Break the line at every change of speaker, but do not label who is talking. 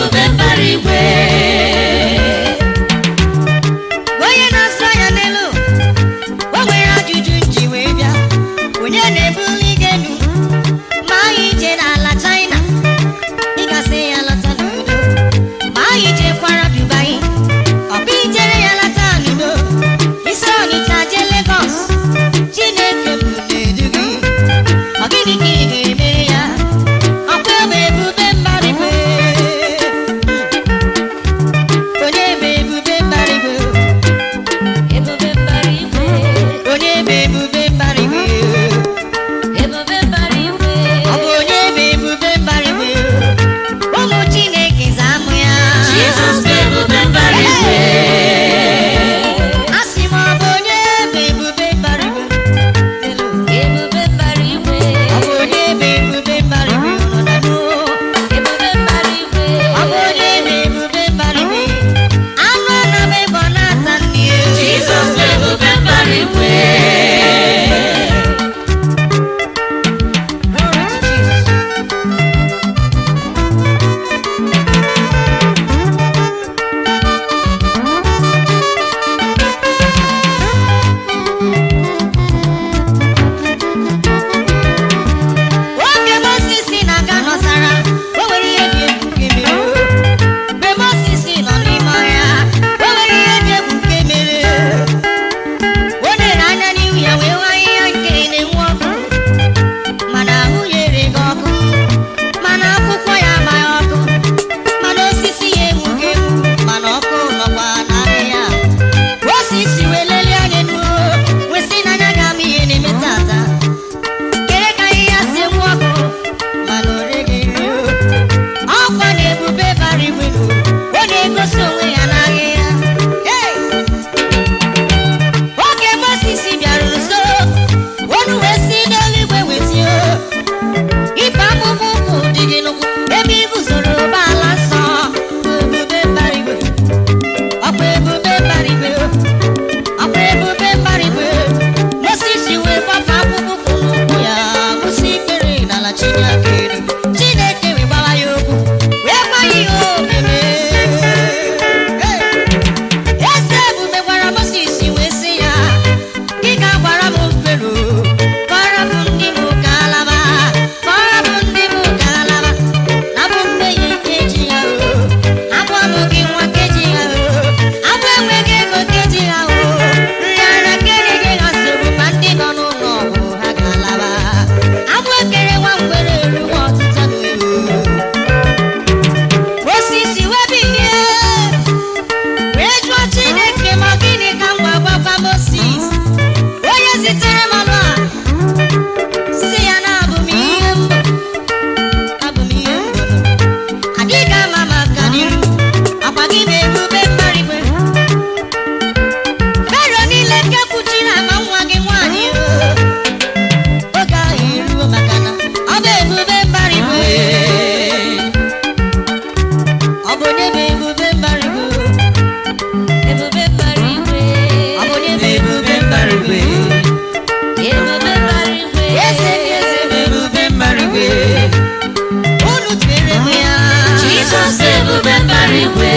ebube mbara igwe.
Onye na-asụ anya n'elu, o nwere ajụjụ nji wee bịa. Onye na-ebuli gị elu ma anyị je n'ala China, ị ga-asị ya lọta n'udo. Ma anyị jekwara Dubai, ọ bụ ijere ya lọta n'udo. Isi Ọnịcha jee Lagos, Chineke m na-edu gị. Ọ gịnị ka ị ga-emere ya? Ọkwa ebe ebube mbara igwe. Onye bụ ebube mbara igwe?
Ebube mbara igwe.
Onye bụ ebube mbara igwe?
Ebube mbara igwe.
Ọ bụ onye bụ ebube mbara igwe? Ụmụ Chineke zaa mụ ya.
Jizọs bụ ebube mbara igwe.
Asị m, ọ bụ onye bụ ebube mbara igwe? Elu.
Ebube mbara igwe.
Ọ bụ onye bụ ebube mbara igwe? Unu na-anụ?
Ebube mbara igwe.
Ọ bụ onye bụ ebube mbara igwe? Anụ na-ama ebe ọ na-ata nri.
Jizọs bụ ebube mbara igwe.
Glory to Jesus. Oge Moses na-aga n'ọzara, o nwere ihe dị egwu nke mere. Mgbe Moses nọ n'ime ọhịa, o nwere ihe dị egwu nke mere. O lere anya n'ihu ya wee hụ ahịhịa nke na-enwu ọkụ, mana ahụ ya ereghị ọkụ, mana akwụkwọ ya amaghị ọkụ, mana osisi ya enwughị enwu, mana ọkụ nọkwa n'ahịhịa. Moses wee lelie anya elu, wee sị na anya ga-ama ihe na-eme tata. Kere ka ahịhịa si enwu ọkụ, mana o reghị ere. Ọkwa na ebube bara igwe nụ, ọ na-egosi onwe ya n'ahịhịa. Hey! Oge Moses bịara nso, olu wee si n'eluigwe wee tie, "Ibe akpụkpọ ụkwụ dị gị n'ụkwụ, ebe i guzoro bụ ala nsọ." Ebube mbara igwe, ọkwa ebube mbara igwe, ọkwa ebube mbara igwe. Moses wee gbapụ akpụkpọ ụkwụ n'ụkwụ ya, kwụsị ikpere n'ala Chineke elu. Chineke wee gbawa ya okwu, wee gwa ya ihe o mere. Hey! Eze ebube gwara Moses wee sị ya, "Gị ga-agwara m Fero, kọrọ m ndị m ka alaba, kọrọ m ndị m ka alaba, na bụ mmehie nkeji ya o, abụ amụghị nwa nkeji ya o, abụ enweghị ego nkeji ya o, nrịanrịa nke ha nsogbu, ma ndị nọ n'ụlọ ọgwụ ha ga-alaba, abụ ekere nwa ngwere eruwo ọtụtụ n'ewu." Moses wee bilie wee jụọ Chineke, ma gịnị ka m ga-agwakwa Moses onye zitere m ọnụ a? Si ya na abụ m ihe mbụ, abụ m ihe mbụ, adịghị ama maka n'iru akwa gị bụ ebube mbara igwe. Fero niile nke kpuchiri ama nwa gị nwaanyị o, oge ahụ eruo, maka na ọ bụ ebube mbara igwe. Ọ bụ onye bụ ebube mbara igwe?
Ebube mbara igwe.
Ọ bụ onye bụ ebube mbara igwe?
Ebube mbara igwe.
Eze ndị eze bụ ebube mbara igwe. Unu tụere m ya.
Jizọs bụ ebube mbara igwe.